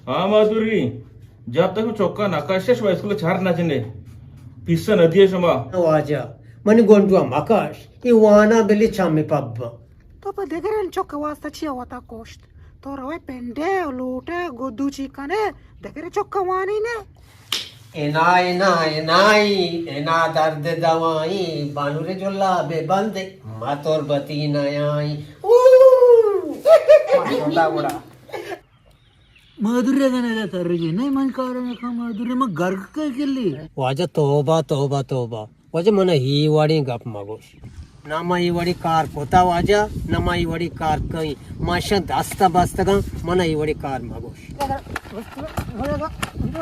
ہاں مادوری، جب تک چکا نہ کشے، شما اسکول چار نہ جنے، پیسہ نہ دیے شما۔ واجہ، منی گونڈوا مکش، اے وانا بلی چمی پب۔ تو پہ دگرن چک واسطہ چیا وتا کشت؟ تو روئے پنڈے و لوٹے گدو چی کنے، دگر چک وانی نے۔ انا، انا، انائی، انا درد دوائی، بانور جلا بے بندے، ما تربتی نیائی۔ اوو! ماشاءاللہ گڑا۔ مادوری اگاں نہ ترگی، نہیں من کار نہ کھا مادوری، من گرگ کئی کلی۔ واجہ توبہ، توبہ، توبہ۔ واجہ من ای وڑی گپ مگوش۔ نہ ما ای وڑی کار کتا واجہ، نہ ما ای وڑی کار کئی۔ ما شان دست بستگاں، من ای وڑی کار مگوش۔ رستگا،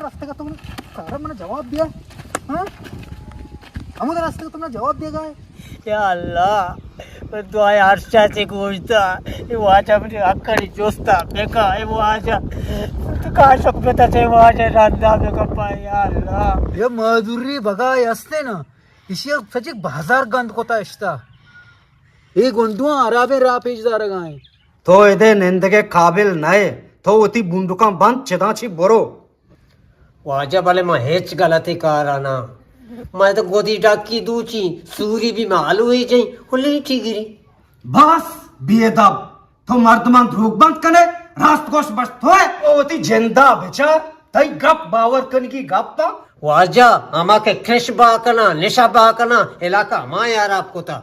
رستگا تم کار من جواب دیا۔ ہاں؟ ہمود رستگا تم جواب دے گا۔ یا اللہ، دعائے عرشا سے گوشتا، اے واجہ منی حقانی جستا بکا، اے واجہ، تو کاشک بتا سے واجہ رندا بکا پا، یا اللہ۔ یہ مادوری بگا ہستے نا، اسی سچک بازار گند کتا اشتا۔ اے گنڈواں عرابیں راہ پیش دارگا ہیں۔ تو ادے نندگے قابل نئے، تو وتی بنڈکاں بند چداں چی برو۔ واجہ بلے من ہچ غلطی کارا نہ۔ من تو گودی ڈاکی دوچی، سوری بھی مالوئی جئی، ہلی ٹھیگری۔ بس بے ادب، تو مردمان دروگ بند کنے، راست گوش بس تو ہے۔ او وتی جندا بچار، تئی گپ باور کنگی گپ آ۔ واجہ، ہما کہ کش با کنا، نشہ با کنا، علاقہ ہما یار آپ کتا۔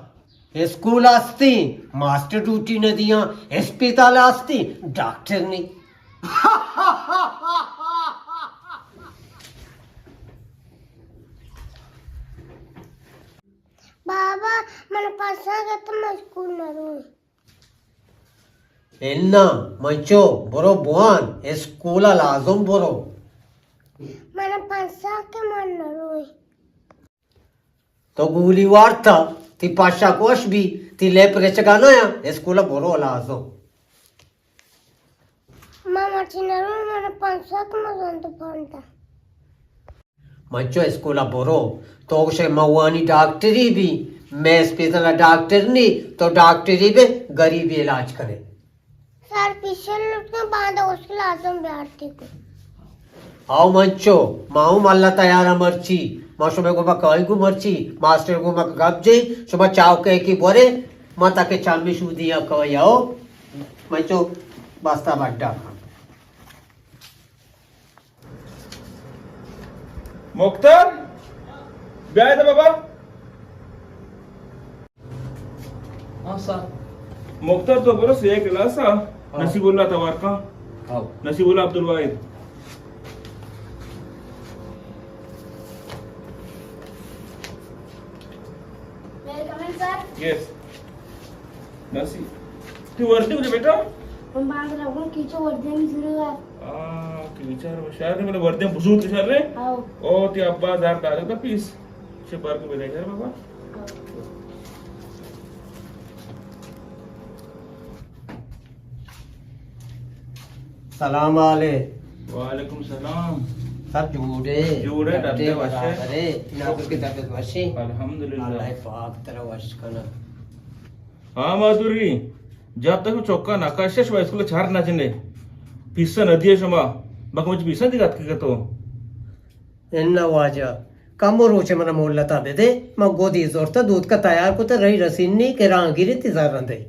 اسکول استی، ماسٹر ڈیوٹی نہ دیاں، اسپتال استی، ڈاکٹر نی۔ بابا، من پسا گت، من اسکول نہ روئیں۔ انا، منچو، برو بوان، اسکول لازم برو۔ من پسا کہ من نہ روئیں۔ تو گولی وارتا، تی پاشا کوش بی، تی لیپ رچگا نیا، اسکولا برو لازم۔ ما مرچی نرو، من پنچ ساعت مزن تو پانتا۔ منچو اسکولا برو، تو گوشے موانی ڈاکٹری بی، میں اسپیتالا ڈاکٹر نی، تو ڈاکٹری بے، غریبی علاج کرے۔ سر پیشل لوٹنا باندھا اس کے لازم بیارتی کو۔ آؤ منچو، ما ہوں اللہ تیارا مرچی، ما شما گو ما کائی گو مرچی، ماسٹر گو ما گپ جئی، شما چاو کہے کی بورے، ما تاکہ چامی شو دیا کوئی آؤ، منچو بستا بڈا۔ مختار، بیا ادا بابا۔ ہاں سر۔ مختار تو برو سے کلاس آ، ہاں۔ نصیب اللہ توارکا۔ ہاں۔ نصیب اللہ عبدالواحد۔ May I come in, sir? Yes. نسی۔ تی وردی کجا بیٹا؟ من باز رہوں کیچو وردی ہم ضرور ہے۔ آ، کیچر شہر نے، مطلب وردی ہم بزرگ شہر نے؟ ہاں۔ او، تی ابا زار دارے تا پیس۔ چہ پر کو بدے شہر بابا۔ ہاں۔ سلام علیک۔ وعلیکم سلام۔ سر جوڑے؟ جوڑے، ڈبے وشے۔ برابرے۔ نازو کی طبیعت وشے؟ الحمدللہ۔ اللہ پاک ترا وش کنا۔ ہاں مادوری، جب تک چوکا نہ کشے شما اسکول چار نہ جنے۔ پیسہ نہ دیے شما۔ بکم پیسہ دی گات کے تو۔ انا واجہ، کمو روچے منا مولتا بدے، ما گودی زورتا دودکا تیار کتا رہی رسینی کہ رانگیری تی زر رندے۔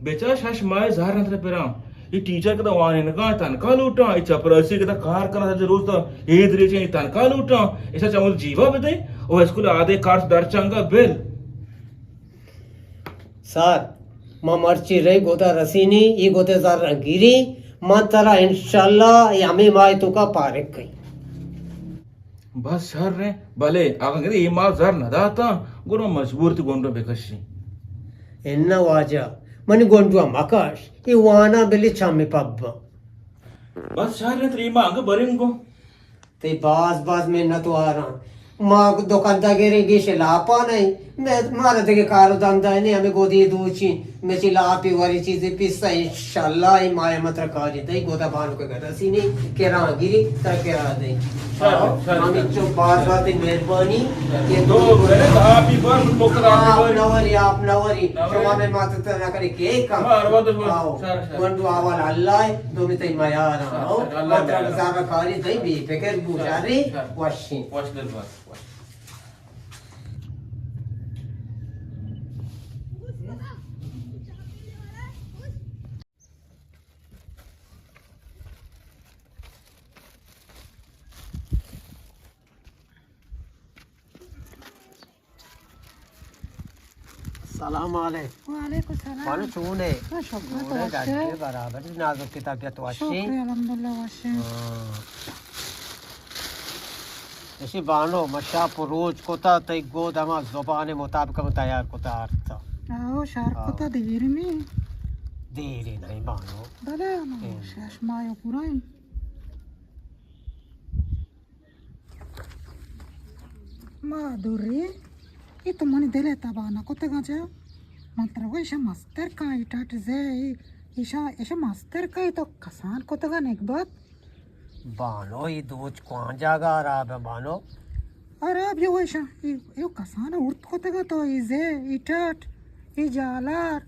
بچار شش ماہ زہر انت پراں۔ اے ٹیچر کدا وانینگا تنخواہ لوٹاں، اے چپراسی کدا کار کناں سجہ روز تا، اے دریچیں تنخواہ لوٹاں، ایشا چمود جیوا بدے، او اسکول آدے کارچ در چنگا بل۔ سر، ما مرچی رہی گودا رسینی، اے گودے زہر گیری، من ترا انشاءاللہ اے ہمے ماہ توکا پارک کئی۔ بس شر ایں، بلے اگاں کدی اے ماہ زر نہ داتاں، گڑا مجبور تی گونڈو بکشیں۔ اناں واجہ، منی گونڈو ءَ مکش، اے واناں بلے چمی پباں۔ بس شر ایں، ترا اے ماہ انگہ بریں گوں۔ تئی باز باز منت واراں۔ ما دکاندارے گیش لاپا نئیں، مارا دگہ کار و دندہ نی، ہمیں گودی دوچی، مچی لاپی وری چیزی پیسا، انشاءاللہ ای مایا متر کاری دئی، گودا بانو کے گدا سینی، کران گیری، تا کرا دئی۔ شر، آؤ، شر، ہمیں شر۔ چو بار بار تی مہربانی، شر۔ کہ تو تو میرے آپ ہی بار مکر آپ ہی آپ بار۔ نوری، آپ نوری، نوری۔ شما میں مات تر نہ کرے کہ کم۔ ہاں، ہر وقت شما۔ آؤ۔ شر، شر۔ گونڈو احوال اللہ ہے، تو میں تی میار شر، آؤ۔ شر، اللہ متر میار۔ مزار کاری دئی، بی فکر بو شر، شاری، شر۔ وشی۔ وش دل بات۔ سلام علیکم۔ وعلیکم السلام۔ بانو چون ئے؟ ہاں، شکر، تو جوڑ ئے، وش ئے؟ گڈی ئے، برابر ئے، نازک ءِ طبیعت وش ئے؟ شکر الحمدللہ وش ئے۔ ہاں۔ اشی بانو، ما شپ و روچ کتا، تئی گود ہما زبان مطابق ہم تیار کتا آرتا۔ آہو، شر ہاں۔ کتا دیر نی۔ دیر نی بانو۔ بلے ہما ہم۔ شش ماہ پورا ایں۔ مادری، اے تو منی دل ءَ تباہ نہ کتگ اَنت چہ؟ من ترا گوشت، ایشاں مستر کن، اے ٹاٹ زے، اے، ایشاں، ایشاں مستر کن، اے تو کسان کتگ اَنت نگبت۔ بانو، اے دوچ کوان جاگہ ہراب اَنت بانو؟ ہراب یو ایشاں، اے، اے کسان ارت کتگ اَنت تو، اے زے، اے ٹاٹ۔ اے جالار،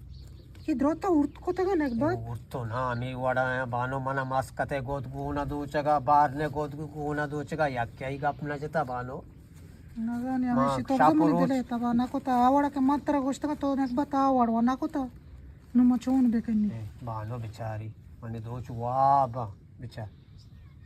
اے درو تو ارت کتگ نگبت؟ ارت تو نا، ہمے وڑا ایں بانو، منا مسکت ءِ گد گون ءَ دوچگا، بارن ءِ گد گون ءَ دوچگا، یکے ای گپ نہ جتا بانو۔ نزانی، ما ہمیشی تو شپ و منی روچ دل ءَ تباہ نہ کتا، آ وڑا کہ من ترا گوشتگا تو نگبت آ وڑ و نہ کتا۔ نو ما چون بکنی؟ اے، بانو بچاری، منی دوچ واب بچار۔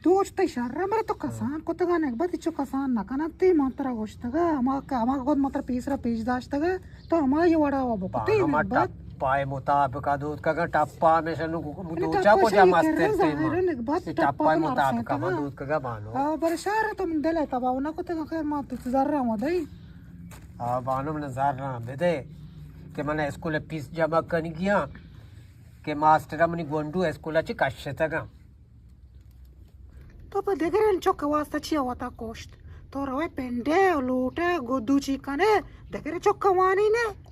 دوچ تئی شر ءَ مرے تو کسان کتگ اَنت نگبت، چو کسان نہ کن اَنت، تئی من ترا گوشتگ اَنت، ہما کہ ہما گد من ترا پیسرا پیش داشتگ اَنت، تو ہمائی وڑا و بکتئی بانو، ما نگبت۔ ٹپا ءِ مطابق ءَ دوتکگ اَنت، ٹپا ہمیشہ نو یعنی دوچا ٹپا کجا شری مستر کرے تئی ما۔ ظاہر اے نگبت، ٹپا ءِ ٹپا تو مطابق ءَ ما لارسینتگ اَنت۔ دوتکگ اَنت بانو۔ ہاں، بلے شر ءَ تو من دل ءَ تباہ نہ کتگ اَنت، خیر ما تو زراں و دئی۔ ہاں بانو، من زراں بدے کہ من اسکول ءِ پیس جمع کنگی اَنت کہ ماسٹر ءَ منی گونڈو اسکول ءَ چہ کشتگ اَنت۔ تو پہ دگریں چک ءِ واسطہ چیا وتا کشت؟ تو روئے پنڈے و لوٹے گدو چی کنے، دگریں چک ءَ وانینے؟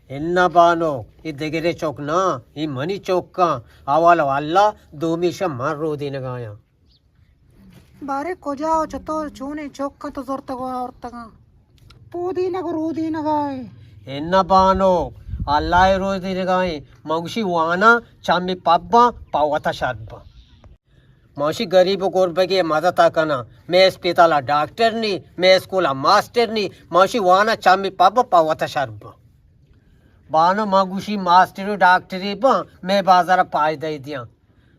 اناں بانک، اے دگریں چک نہ، اے منی چک اَنت۔ اول اللہ، دومی شہ من رودینگایاں۔ بارے کجا و چتور چونیں چک اَنت تو زرتگ و آورتگ اَنت؟ پودینگ و رودینگ ءَ اے۔ اناں بانک، اللہ ءِ رودینگ ءَ ایں۔ من گوشی واناں، چمی پباں، پہ وتا شر باں۔ من گوشی گریب و گربگے مدت ءَ کناں۔ مئے اسپتال ءَ ڈاکٹر نی، مئے اسکول ءَ ماسٹر نی۔ من گوشی واناں، چمی پباں، پہ وتا شر باں۔ بانک، من گوشی ماسٹر و ڈاکٹرے باں، مئے بازار ءَ پائدہ ای دیاں۔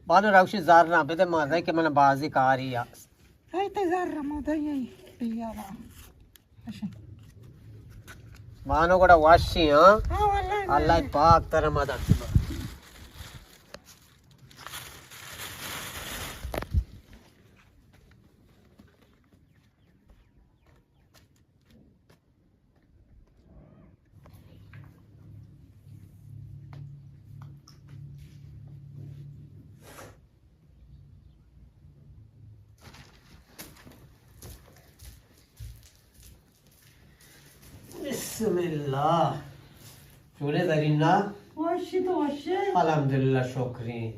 بانک، روشی زراں بدے مزن کہ من بازی کاری است۔ اے تئی زر ما دئی، اے پیا با۔ بانک، گڑا وشی، ہاں؟ ہاں، واللہ، اللہ واللہ۔ پاک ترا مدد۔ بسم اللہ۔ چونے زرینہ؟ وشی تو وشے؟ الحمدللہ، شکریں۔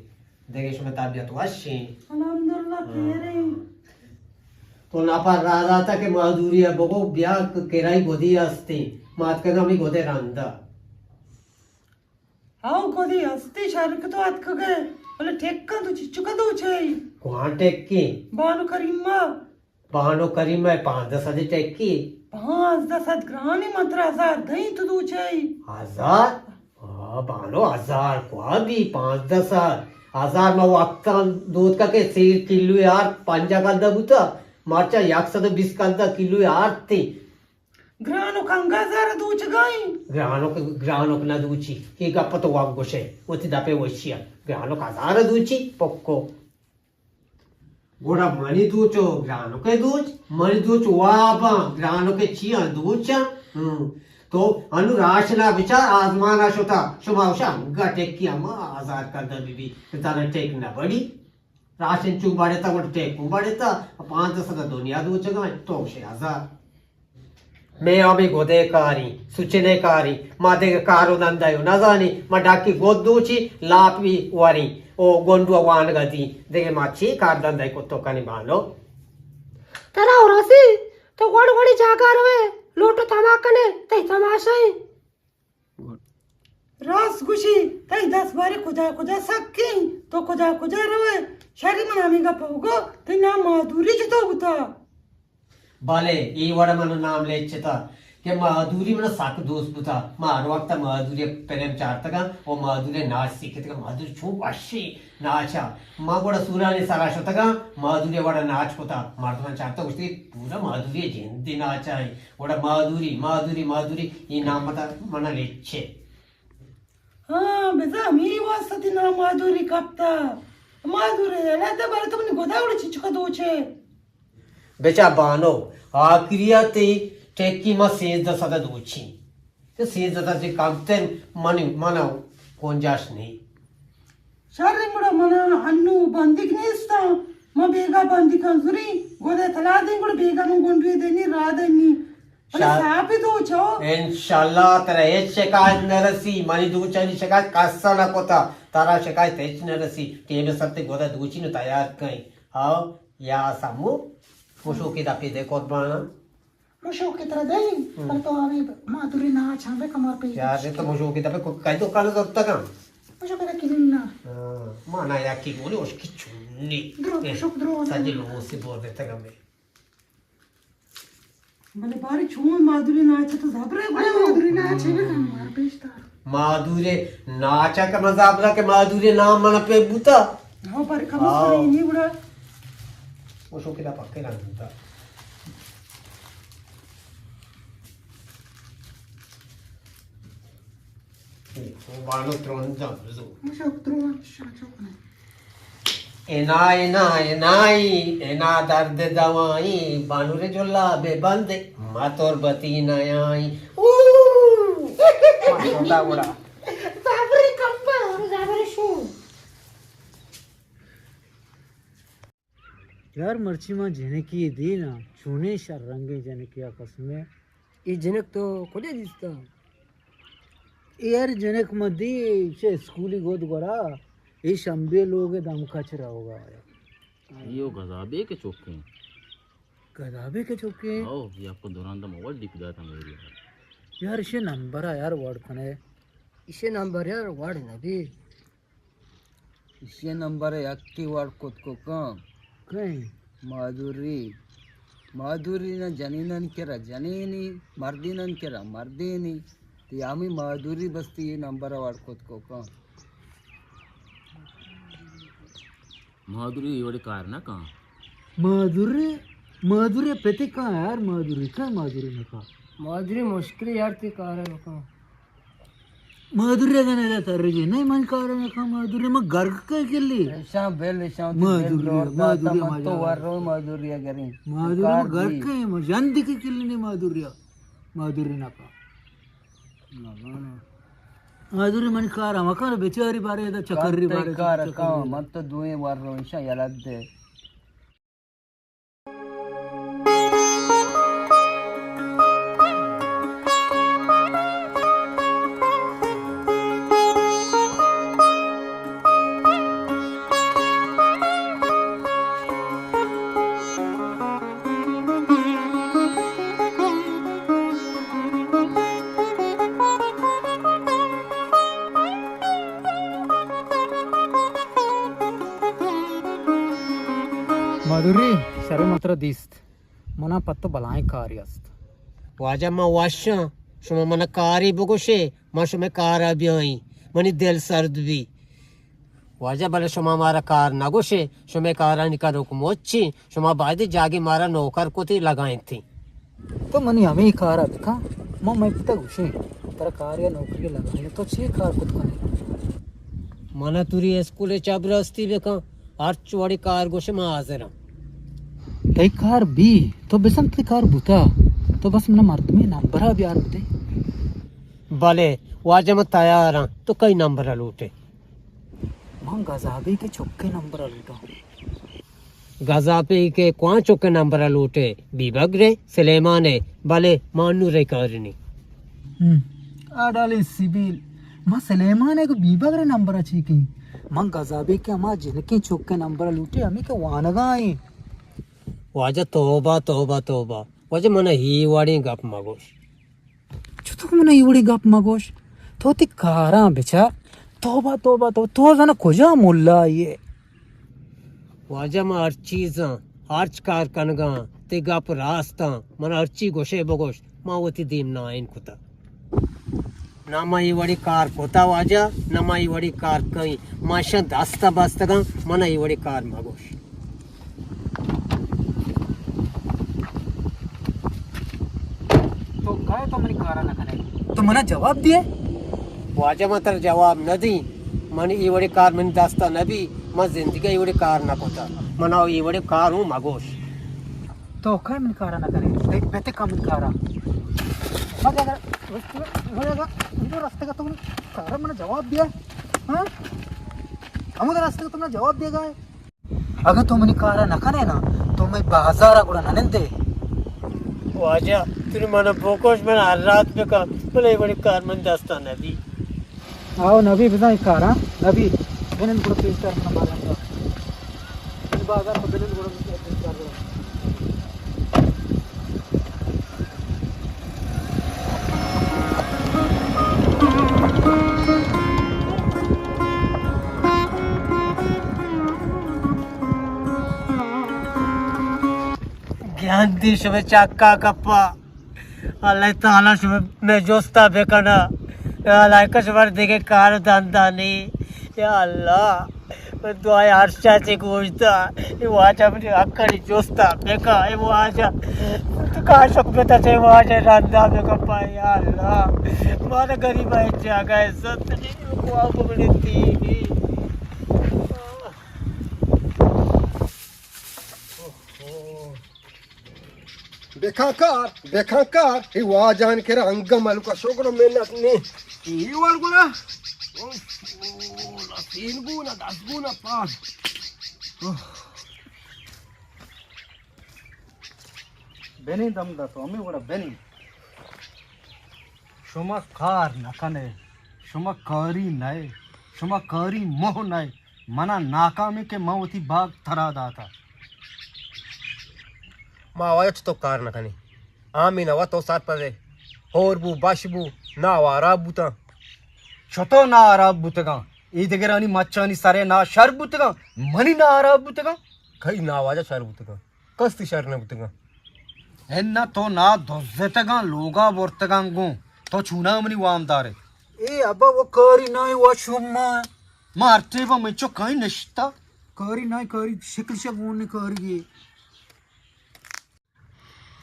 دگہ شمئے طبیعت وشیں؟ الحمدللہ، ہاں۔ خیریں۔ تو نفر راہ داتا کہ مزدوری ءَ بگو، بیا کہ کرای گدی ہستی۔ ما اتکگا ہمے گدے رندا۔ ہاو گدی ہستی، شر کہ تو اتکگے، بلے ٹکاں تو چچکا دوچے؟ کواں ٹکیں؟ بانو کریمہ۔ بانو کریمہ، پانزدہ سد ٹکی۔ پانزدہ سد گرانی، من ترا ہزار دئیں تو دوچے۔ ہزار؟ آ، بانو، ہزار کوا بی، پانزدہ سد۔ ہزار ما وقتاں دوتکا کہ سیر کلوے آرت پنجاہ کلدہ بوتا، مرچا یک سد و بیست کلدہ کلوے آرت تی۔ گرانک انگہ ہزار دوچگائیں۔ گرانک، گرانک نہ دوچی۔ اے گپ تو وت گوشے۔ وتی دپے وشیا۔ گرانک ہزار دوچی، پکو۔ گڑا منی دوچ و گرانکے دوچ، منی دوچ واباں، گرانکے چیاں دوچاں؟ ہم۔ تو انو راشنا بچار، آزمانا شتا، شما وشا انگا ٹکی ہما ہزار کلدہ بی بی، تانا ٹک نہ بڑی۔ راشن چو بڑتا، گڑا ٹک کو بڑتا، پانزدہ سد دنیا دوچگا، تو وشے ہزار۔ مئے ہمے گدے کاریں، سچنے کاریں، ما دگہ کار و دندہ و نزانیں، ما ڈاکی گد دوچی، لاپی وریں، او گونڈو وانگا دیں، دگہ ما چے کار دندہ کتو کنیں بانو؟ ترا و رسی، تو وڑ وڑی جاگہ روے، لوٹو تما کنے، تئی تماشا ایں۔ راست گوشی، تئی دست باری کجا کجا سکیں، تو کجا کجا روئے؟ شری من ہمے گپ بگو، تئی نام مادوری چتو بوتا؟ بلے، اے وڑ من نام لچتا کہ مادوری من سک دوست بوتا۔ ما ہر وقت مادوری فلم چارتگاں و مادوری ناچ سیکھتگاں۔ مادوری چون وشی ناچا۔ ما گڑا سورانی سرا شتگاں، مادوری وڑا ناچ کتا۔ مردمان چارتا گوشتی، پورا مادوری جندی ناچا ایں۔ گڑا مادوری، مادوری، مادوری، اے نام متا منا لچے۔ ہاں، بزاں ہمے واسطہ تئی نام مادوری کپتا۔ مادوری علیحدہ، بارے تو منی گدا گڑا چچکا دوچے۔ بچا بانو، آخریا تئی ٹیکی ما سیزدہ سد دوچی۔ تو سیزدہ سد سے کمتر منی، منا گنجائش نہیں۔ شریں گڑا منا ہنو بندیگ نیستاں، ما بیگا بندیگاں زوریں، گودے تلا دیں گڑا بیگا من گنڈوے دینی را دینی۔ بلے شا-، صاحب دوچو۔ انشاءاللہ ترا ہچ شکایت نہ رسی، منی دوچانی شکایت کسا نہ کتا، ترا شکایت ہچ نہ رسی، ٹیم سرتے گودا دوچی نو تیار کئیں۔ آو، یا سمو، مشوکی دپی دے قربانا۔ مشوک ترا دئیں، ہم۔ پر تو آوی مادوری ناچ ہم بکن مار پیش یار، داشت۔ تو مشوک دپے کو کئی تو کل زرتگاں۔ مشوک را کلیم نا۔ ہاں، ما نا یکی گولی اشکی چونی۔ درو، مشوک درو، سجی لوسی بور دیتگاں بے۔ بلے باری چون مادوری ناچ تو زبرے بلے بلے۔ مادوری ناچ ہے بکن مار پیش تا۔ مادوری ناچ کا مزابرا کہ مادوری نام من پہ بوتا۔ ہاں، پر کم ہاں۔ سنی نہیں بڑا۔ مشوک دا پکے نہ بوتا۔ بانو ترند بزو۔ مشوک ترند شاچو کنے۔ انا، انا، انائی، انا درد دوائی، بانور جلا بے بندے، ما تربتی نیائی۔ اوو! ماشاءاللہ گڑا۔ زابری کمپا، زابری شو۔ یار، مرچی ما جنکی دینا، چونیں شر رنگیں جنکی آ قسمے۔ اے جنک تو کجا دیستا؟ اے یار، جنک ما دی چہ اسکولی گود گڑا، اے شمبے لوگ دمکا چہ روگا آیا۔ ایو گزابے کے چوکیں۔ گزابے کے چوکیں؟ او، یا کو دوران دا موبائل ڈیپ داتا میری۔ یار، اسے نمبر آ یار، واڑ کنے۔ اسے نمبر یار، واڑ نبی۔ ایشی ءِ نمبر ءَ یکے وڑ کت کن۔ کئے؟ مادوری۔ مادوری نہ جنینانی کرا جنینی، مردینانی کرا مردینی۔ تئی ہمے مادوری بس تئی اے نمبر ءَ وڑ کت کن۔ مادوری اے وڑیں کار نہ کن۔ مادوری، مادوری پتی کن یار، مادوری کن، مادوری نہ کن۔ مادوری مشکل یار، تئی کار ءَ بکن۔ مادوری اگاں نہ ترجی نہیں، من کار نہ کن مادوری، من گرگ کے کلی۔ ایشاں بل، ایشاں تو مادوری، بل دور داتا، مادوری من تو ماجا ورو مادوری اگریں۔ مادوری کار من گرگ دی۔ کے، من جندی کے کلی نہیں مادوری۔ مادوری نہ کن۔ مادوری من کار ہم کن، بیچاری بارے دا چکری بارے کار چکری۔ کن، من تو دوئیں ورو ایشاں یلد دے۔ مادوری، شرے من ترا دیست۔ منا پہ تو بلاہیں کارے است۔ واجہ، من وشاں، شما منا کارے بگوشے، من شمئے کارا بیائیں، منی دل سرد بی۔ واجہ، بلے شما مارا کار نگوشے، شمئے کارانی کنوک مچیں، شما بایدیں جاگے مارا نوکر کتے لگائینتیں۔ تو منی ہمے کارا بکن، من مئے پتا گوشیں، ترا کارے یا نوکری لگائیں، تو چے کار کت کنے؟ منا توری اسکول چپراستی بکن، ہرچ وڑیں کار گوشے من حاضراں۔ تئی کار بی، تو بزاں تئی کار بوتا، تو بس منا مردمے نمبرا بیار بدے۔ بلے واجہ من تیاراں، تو کئی نمبرا لوٹے؟ من گزابے کے چکے نمبرا لوٹاں۔ گزابے کہ کوان چک ءِ نمبر ءَ لوٹ ئے، بیبگر ءِ، سلیمان ءِ، بلے مانور ءِ کار نی۔ ہم۔ آ ڈالیں سبیل، ما سلیمان ءِ گوں بیبگر ءِ نمبر ءَ چی کیں؟ من گزابے کہ ہما جنکیں چک ءِ نمبر ءَ لوٹ ئے، ہمے کہ وانگ ءَ ایں۔ واجہ توبہ، توبہ، توبہ۔ واجہ من ءَ اے وڑیں گپ مہ گوش۔ چتو من ءَ اے وڑیں گپ مہ گوش۔ تو وتی کاراں بچار۔ توبہ، توبہ، تو، تو زاناں کجا ملا ئے؟ واجہ من ہر چیزاں، ہرچ کار کنگاں، تئی گپ راستاں، من ہرچی گوشے بگوش، من وتی دیم نائین کتا۔ نہ من اے وڑیں کار کتا واجہ، نہ من اے وڑیں کار کئیں، من اشاں دست ءَ بستگاں، من ءَ اے وڑیں کار مہ گوش۔ تو کئے تو منی کارا نہ کنئے؟ تو منا جواب دیئے؟ واجہ من ترا جواب نہ دیں، من اے وڑیں کار منی دستا نہ بی، من زندگی اے وڑیں کار نہ کتا، منا اے وڑیں کار ہوں مگوش۔ تو کئے منی کارا نہ کنئے؟ تئی پت کئے منی کارا؟ مجھے اگر رستگا، مجھے اگر رستگا تو منی کارا منا جواب دیئے؟ ہاں؟ ہمودا رستگا تو منا جواب دیگا ئے؟ اگاں تو منی کارا نہ کنئے نا، تو مئے بازارا گڑا نہ نندئے۔ واجہ، تو نی منا بکش، من ہر رات بکن، بلے اے وڑیں کار من دستا نبی۔ آؤ نبی، بزاں اے کارا نبی۔ بنند گڑا پیشتر من بازار۔ من بازار تو بنند گڑا پیشتر گڑا۔ گیاندی شمئے چکا کپا۔ اللہ تعالی شمئے جستا بکنا۔ یا اللہ، کہ شمئے دگہ کار دندا نی۔ یا اللہ۔ من دعائے عرشا چہ گوشتا، اے واجہ منی حقانی جستا بکا، اے واجہ۔ تو کاشک بتا چہ واجہ رندا بکپا، یا اللہ۔ مارا غریبا ہچ جاگہ عزت نی، واب منی تیگی۔ بکن کار، بکن کار، اے واجہانی کرا انگہ ملکا شکر و منت نی۔ اے وڑ گڑا۔ اوہ، اوہ، لسین گونا، دست گونا پار۔ اوہ۔ بنند ہمدا تو، ہمے وڑا بنند۔ شما کار نہ کنئے، شما کاری نئے، شما کاری موہ نئے۔ منا ناکامیں کہ من وتی باگ ترا داتا۔ ما واجہ چتو کار نہ کنیں۔ آمین وا تو سرپدے۔ ہور بو، بش بو، نا واراب بوتاں۔ چتو نا ہراب بوتگاں؟ اے دگرانی مچانی سرے نا شر بوتگاں، منی نا ہراب بوتگاں۔ کئی نا واجہ شر بوتگاں؟ کستی شر نہ بوتگاں۔ اناں تو نا دزتگاں، لوگا برتگاں گوں۔ تو چوناں منی وام دارے؟ اے ابا، وہ کاری نہ وہ شما۔ ما ہر ٹیبا منچو کہیں نشتا۔ کاری نہ کاری، شکل شا گون نے کاری گے۔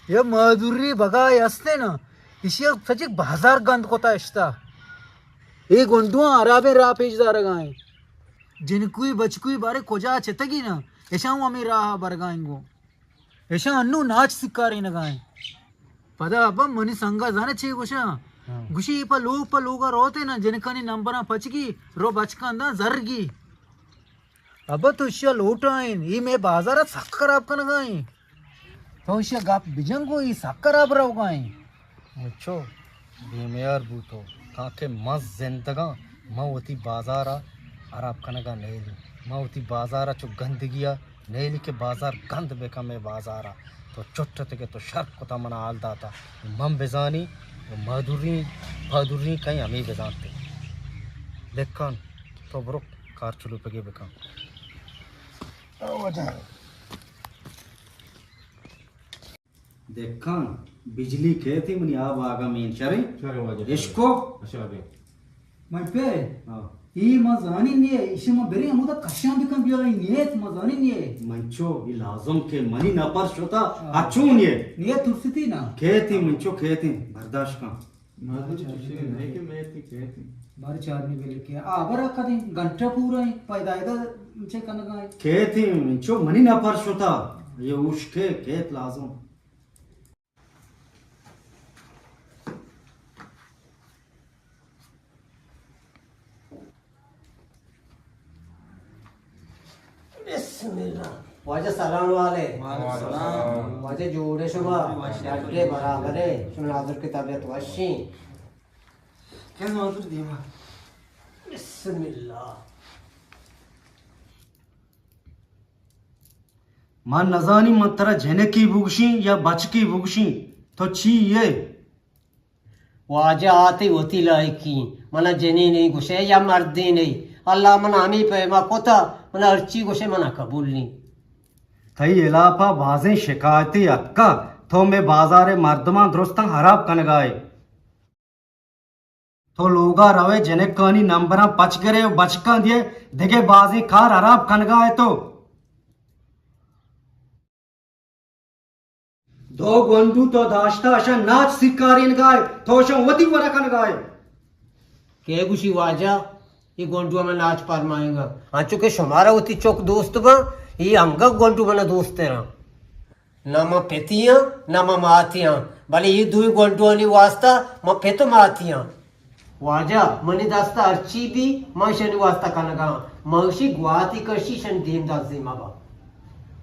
یا مادری بگائے ہستے نا، اشیا سچک بازار گند کتا اشتا۔ اے گنڈواں ہرابیں راہ پیش دارگائیں۔ جنکوئی بچکوئی بارے کجا چتگی نا، اشاں ہمیں راہ برگائیں گوں۔ ایشاں انوں ناچ سکارینگا ایں۔ پدا ابا منی سنگا زانے چے گوشاں؟ ہاں۔ گوشی، اے پہ لوگ پہ لوگا روتے نا، جنکانی نمبراں پچگی، رو بچکاں داں زرگی۔ ابا تو اشیا لوٹائیں، اے مئے بازارا سک خراب کنگا ایں۔ تو اشیا گپ بجن گو، اے سک خراب روگا ایں۔ مچو بے میار بوتو، تانکہ من زندگاں، من وتی بازارا ہراب کنگا نیلی۔ من وتی بازارا چو گندگیا نیلی کہ بازار گند بکن مئے بازارا۔ تو چٹ اتگے، تو شر کتا، منا حال داتا۔ من بزانی و مادری، پادری کئیں ہمے بزانتے۔ بکن، تو برو کار چلوپگے بکن۔ دکان، بجلی کیتی منی آب آگا مین شریں؟ شریں واجہ۔ اشکو؟ اشکو۔ من پہ؟ ہاں۔ ای ما زانی نیے، ایشی ما بریں ہمودا کشان بکن بیاریں نیت، ما زانی نیے۔ من چو، ای لازم کہ منی نپر شتا، ہاں۔ اچون یہ؟ نیت ترسیتی نا۔ کیتی من چو کیتی، برداشت کن۔ مادری چشیں نئے کہ میتی کیتی۔ بار چارنی بلے کہ آبر کدی گھنٹہ پورا ہے، پیدا ایدا چے کنگا ہے۔ کیتی من چو منی نپر شتا، یہ اوشکے کیت لازم۔ بسم اللہ۔ واجہ سلام علیک۔ وعلیکم السلام۔ واجہ جوڑے شما؟ ڈڈے برابرے؟ شما ناظر کی طبیعت وشیں؟ کس ناظر دیما؟ بسم اللہ۔ من نزانی من ترا جنکی بگشیں یا بچکی بگشیں، تو چی ئے؟ واجہ آ تئی وتی لائکی، منا جنینے گوشے یا مردینے، اللہ منا ہمے پیما کتا، منا ہرچی گوشے منا قبول نی۔ تئی ہلافا بازیں شکایتے اتکا، تو مئے بازارے مردماں درستاں ہراب کنگائے۔ تو لوگا روئے جنکانی نمبراں پچ گرے و بچکاں دیئے، دگہ بازیں کار ہراب کنگائے تو۔ دو گونڈو تو داشتہ، اشاں ناچ سکارینگائے، تو اشاں وتی وڑا کنگائے۔ کئے گوشی واجہ، اے گونڈو ہمے ناچ پرمائینگا؟ انچو کہ شمارا وتی چک دوست باں، اے انگت گونڈو منا دوست تراں۔ نہ من پتی آں، نہ من ماتی آں، بلے اے دوئیں گونڈوانی واسطہ من پت و ماتی آں۔ واجہ، منی دست ء ہرچی بی، من ایشانی واستا کنگا آں۔ من ایشی گواتی کشی، ایشانی دیم دست زی مبا۔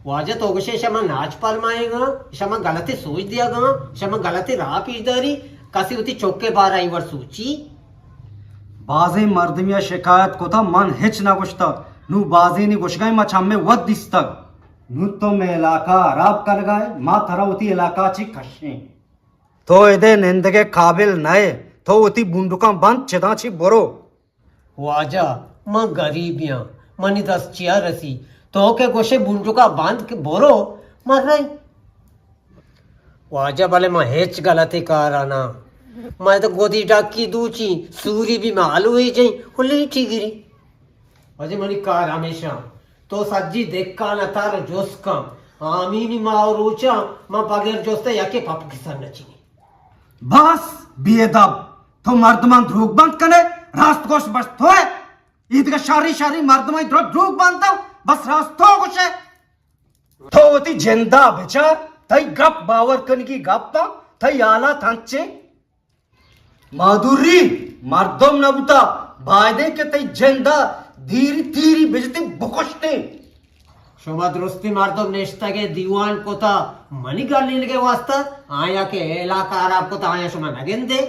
واجہ، تو گوشے ایشاں من ناچ پرمائیگا آں، ایشاں من غلطیں سوج دیگا آں، ایشاں من غلطیں راہ پیش داری، کسے وتی چکے بارا ای وڑ سوچی؟ بازیں مردمیا شکایت کتا، من ہچ نہ گوشتا، نوں بازینی گوشگا ما چمے وت دیستگ۔ نوں تو مئے علاقہ ہراب کنگا ئے، ما ترا وتی علاقہ چی کشیں۔ تو ادے نندگ ء قابل نہ ئے، تو وتی بنڈکاں بند، چداں چی برو۔ واجہ، من گریبے آں، منی دست چیا رسی؟ تو کہ گوشے بنڈکاں بند کہ برو، من رئیں۔ واجہ، بلے من ہچ غلطیں کارا نہ آں۔ من ادا گدی ڈکی دوچی، سوری بی من آلوئی جئیں، ہلی ٹی گری۔ واجہ، منی کار ہمیشاں، تو سجی دکان ء تر جست کن۔ آمینی ماہ و روچاں من بغیر جست ء یکے پپکی سر نہ چینی۔ بس، بے ادب! تو مردماں دروگ بند کنے، راست گوش بس تو ئے۔ اے دگہ شری شری مردماں درو دروگ بند، بس راست تو گوشے۔ تو وتی جندا بچار، تئی گپ باور کنگی گپ، تئی حالات انچیں۔ مادوری مردم نہ بوتا، بایدیں کہ تئی جندا دیری تیری بجتی بکشتیں۔ شما درستی مردم نشتگے دیوان کتا، منی گلینگے واسطہ، آیا کہ علاقہ خراب کتا، آیا شما نگندے؟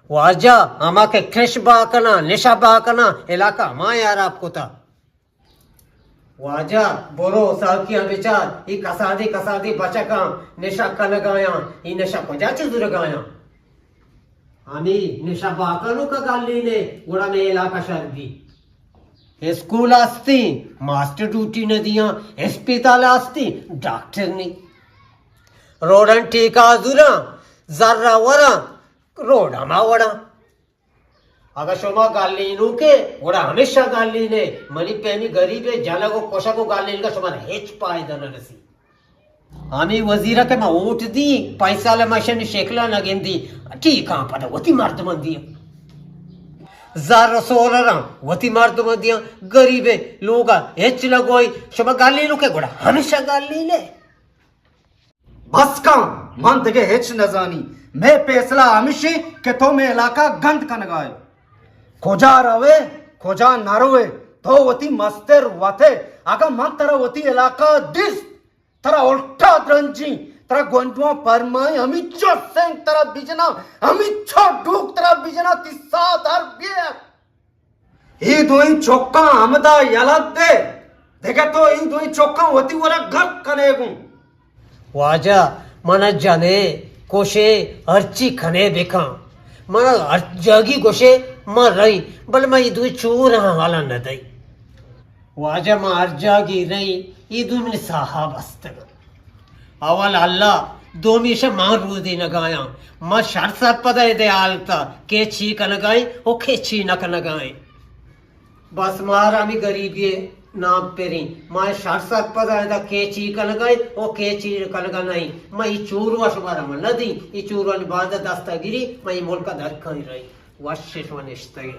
واجہ، ہما کہ کش با کنا، نشہ با کنا، علاقہ ہما خراب کتا۔ واجہ، برو، ساکیاں بچار، اے کسادی کسادی بچکاں نشہ کنگایاں، اے نشہ کجا چہ زرگایاں؟ ہمے نشہ باکانو کا گالینے، گڑا مئے علاقہ شر بی۔ اسکول ہستی، ماسٹر ڈیوٹی نہ دیاں، اسپتال ہستی، ڈاکٹر نی۔ روڈاں ٹیکا زوراں، زر وراں، روڈ ہما وڑاں۔ اگاں شما گالینوکے، گڑا ہمیشہ گالینے۔ منی پیمی گریبے جنگ و کشگ و گالینگا شما را ہچ پائدہ نہ رسی۔ ہمے وزیرا کہ ما ووٹ دی، پنچ سال ما شنی شکلا نہ گندی، ٹھیک ہاں پدا وتی مردمان دیاں۔ زر سولراں وتی مردمان دیاں، گریبے لوگا ہچ نہ گوئی، شما گالینوکے گڑا ہمیشہ گالینے۔ بس کن، من دگہ ہچ نزانی۔ مئے پیسلہ ہمیشی کہ تو مئے علاقہ گند کنگائے۔ کجا روے، کجا نروے، تو وتی مستر وتے۔ اگاں من ترا وتی علاقہ دیست، ترا الٹا درنجی، ترا گونڈواں پرمائیں، ہمینچو سنگ ترا بجنا، ہمینچو ڈوک ترا بجنا، تی ساہ در بیئے۔ اے دوئیں چکاں ہمدا یلہ دے، دگہ تو اے دوئیں چکاں وتی ورا گپ کنے گوں۔ واجہ، منا جنے، کشے، ہرچی کنے بکن۔ منا ہر جاگی گوشے، من رئیں، بلے من اے دوئیں چوراں حالا نہ دئیں۔ واجہ، من ہر جاگی رئیں، اے دوئیں منی ساہا بستگ۔ اول اللہ، دومی شہ من رودینگ آیاں۔ من شر سرپد آں ادے حالتا، کے چی کنگ آئیں و کے چی نہ کنگ آئیں۔ بس مارا ہمے گریبی نام پریں۔ من شر سرپد آں ادا کے چی کنگ آئیں و کے چی کنگ نہ آئیں۔ من اے چوروا شمارا من نہ دیں۔ اے چوروانی باندا دستا گری، من اے ملکا در کائیں رئیں۔ وش شما نشتگے۔